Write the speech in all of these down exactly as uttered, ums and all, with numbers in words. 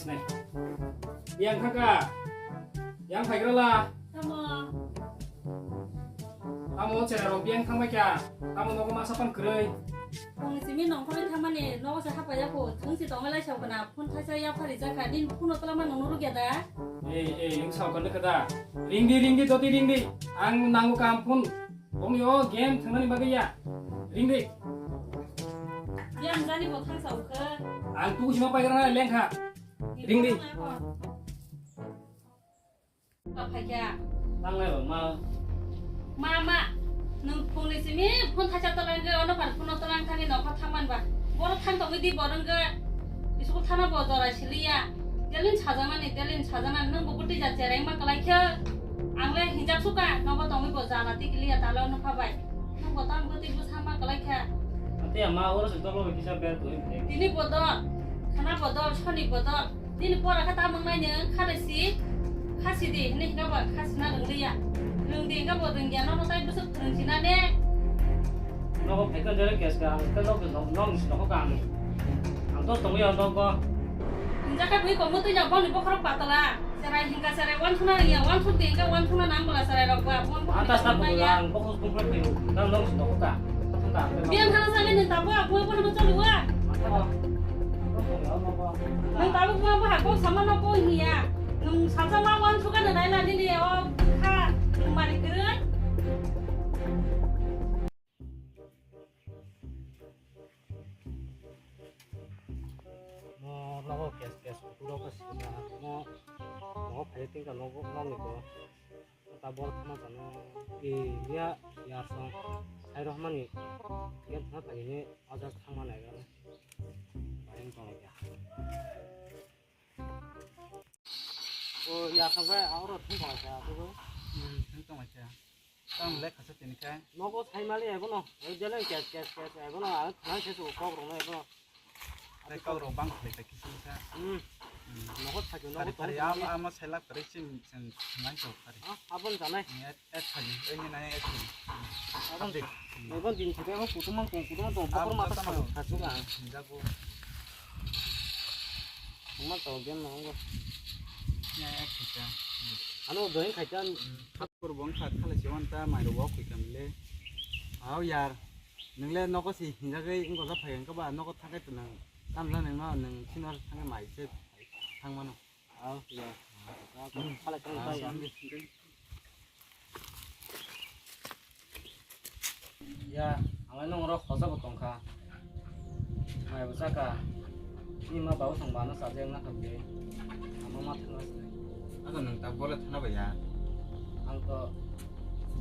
Nai. Yang khaka. Yang phaigrala. Tamo. Tamo chera rok yang thangbai kha. Tamo nogo masa pan kwrwi. Phone simi nongkhorwi thangmani nogo se hapaiya kho. Thung si tongo lai saukana. Phone thaisa ya phari jakha. Din phone tolama nongno rugya da. Ei, ei, ning saukana kha da. Ringdi, ringdi, joti ringdi. Ang nango kam phone. Tongyo game thangnani bagwi ya. Ringdi. Yang jani bo thangsa ukha. Ang tu sima paigrana lengkha. Ringdi. Ba phaikya. Tanglai ba ma. Ma, ma. Nwng phone ni simi phone thaisa tolangge, ono phar phone tolang thani nokha thangman ba. Boro thang tongwi di borong ge. School thana bo jora siliya. Delin sajanani, delin sajanani nwng bo bwtwi ja chereng ma kalai khe. Ang le hinjak suka, nobo tongwi bo jala tikiliya talo nokha bai. Nwng bo tang bwtwi bwsa ma kalai khe. Ate ma oro se tolo kisa ber tongwi. Tini bodol, khana bodol, soni bodol. Nini pora kha tamung nai nung kha de si, kha si di, hinui hingka bo kha sina rwng liya. Rwng di hingka bo rwng ya, nono tai bwswk phwrwng sina ne. Nogo phaikha jere keska, ang khe nok, nok, nok ni sino kho ka ang. Ang to tongwi ang nogo. Hinjak khe bui kongmo twi ya, boni bokhorok patala. Cherai hingka cherai wansukna rwng ya, wansuk di hingka wansukna nang bwla cherai rok ba, boni bokhorok Ata sa patala bwla ya. Ang bokhorok bumprok twi, nang nok ni sino kho ka. Biang hana sa le nung tabo, aku apa nama choli wa? Mata. Nang tabuk ma bo hakong sama no kong hiya. Nang salsa ma wan suka na nai la nini o kha nang mari kereng. No, no, kes, kes, kutu rok sina, no, no, phai tingka no, no, ni ko. Ta bor thangma chano. E, ya, ya song. Sai rok mani. Ya thangma tani ni oja thangma nai gana. Bayang tong ya. O ya song bai aoro thung tong ya, tu. Hmm, thung tong ya. Tang le khasa tini kai. Nogo sai mali ebo no. Oi jale kes, kes, kes, ebo no. Ang thang ses o kok rong no ebo no. Tei kok rok bang khlai ta kisa kisa. Hmm. Hmm. Nogo thakyo, nogo Phari phari tong amo, thangya. Amo selak phari chim chang nang to phari. Ah, abon janai. Ni et, et phari, oi ni nai et phari. Abon, Abdi. Abon din thide ho kutumang tong, kutumang tong, bokor mata sa, sa suga. Jago. Tongma to gen no ngo. Ni et phari. Ano doin khaitan. Hmm. Kur bong kha khala se wan ta mai ro wok koi kam le. Au yar. Nung le nogo si hinjagwi wngkha phai wngkha ba nogo thangkhe to nung tamjak nung no nung senior thangkhe mai se thangmano. Au ya. Khala khala ya. Ya, ang nung oro khosa bo tongkha. Mai bo chaka. Ni ma babu song bana sajak na khamle. Ama ma thangna sinai. Ako nung ta bole thana ba ya. Ang to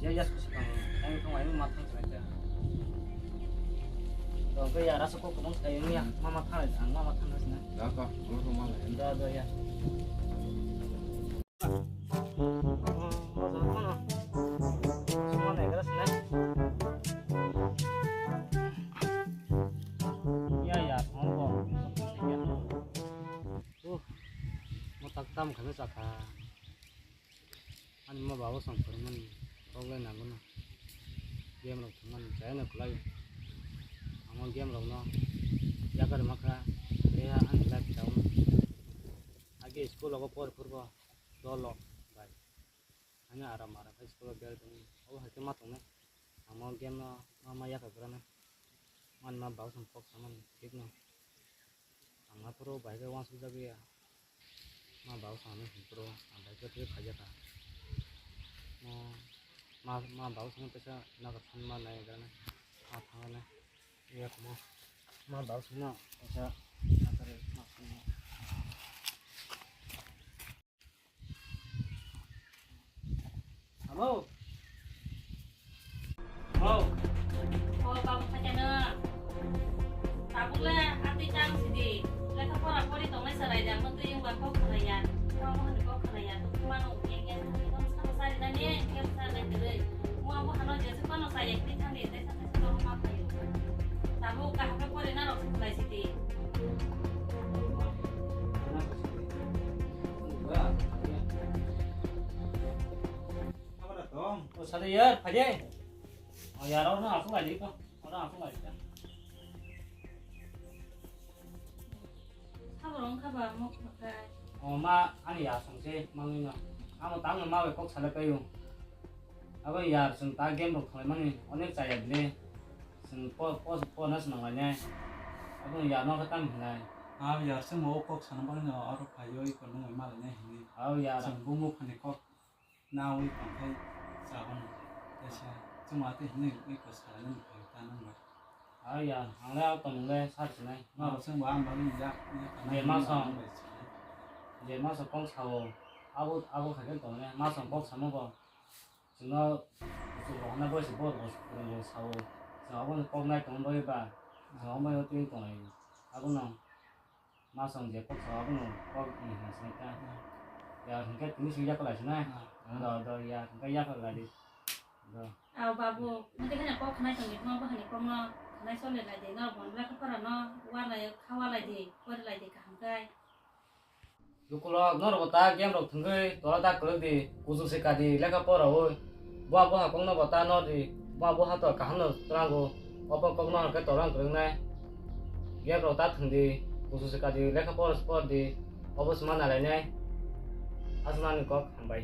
je ya swkang ang to ai ma thang sinai ta. To ko ya rasa ko ko sai ni ya ma ma thang ang ma ma thang sinai. Da ko, ko ko ma le. Da da ya. Mo tak tam khana chakha. Ani ma babu song phwrwngmani kok lai nango no. Game rok thwngmani chaya no kwlai. Amo game rok no yakar makha. Tei ani life chao. Age school rogo por phurbo dolo bai. Ani aram aram khe school bel tong. Obo hai khe ma tongnai. Amo game no ma ma yakar gra nai. Mani ma babu song kok samani thik no. Ang aphuru bai khe uansukjagwi ya. Ma babu song hinphuru ang bai khe thwi khaijak kha. Ma, ma, ma babu song teisa naga thanma nai gana. Ma thangna nai. Ya kamo. Ma babu song no teisa naga ma thangma. Abo. Abo. O babu khaitano. Tabuk le atwi chang sidi. Lekha pora pori tongnai sarai da, motwi wngba kok khnaya. Abo hani kok khnaya. Mano ungya kya thani tong sabo sari da ne, kya sa le kwrwi. Mo abo hano jesu kono sa yak ni thani, tesa tesa no ma phayo. Tabuk kaham khe pori na rok khlai sidi. O sade yar, phai de. O yar, oro asuk lai de ko. Oro asuk lai de. Borok wngkha ba mokol khai. O ma, ani ya song se mangwi no. Amo tamo ma bai kok salai paio. Abo yar chwng ta game rok khlai mani onek chaya bile. Chwng po, po, po na swnam lainai. Abo yar no khe tam hinai. Abo yar chwng o kok sana bagwi no aro phaio iko nungwi ma lainai hinwi. Abo yar. Chwng bumuk hani kok nawi tongkhai chabano. Kaisa chwng ate hinwi iko salainani phaio ta nang bai. Abo ya, ang le auto mung le sar sinai. Norok chwng bo ang bagwi ya, ya kana je hinwi masong, ang bai sinai. Je masong kok sao, abo, abo khaikhe tongnai, masong kok samo bo. Chwngno kuchuk rohorna bai se bo rok, rok sao. Chwng abono kok nai tongma bagwi ba, chwng omo twi tongnai. Abono masong je kok sao, abono kok ni hwnwi sinai ta. Ya, hwnkhe tini swi yak lai sinai. Ah. Do, do, ya, hwnkhe yak lai di. Do. Aw babu, nang khe kok khnai tongdi, mo bahani kokno khnai sole lai di, no bon bra kha para no, wa lai, kha wa lai di, pori lai di kaham kai. Lukulok, norok bo ta game rok thwngwi tola da kwrwk di, kuchuk se kadi lekha pora oi. Boha boha kokno bo ta nor di, boha boha to kaham no twlango, obo kokno hwnkhe tola kwrwknai. Game rok ta thwng di, kuchuk se kadi lekha pora se por di, obo se ma nalainai. Aswk nani kok hambai.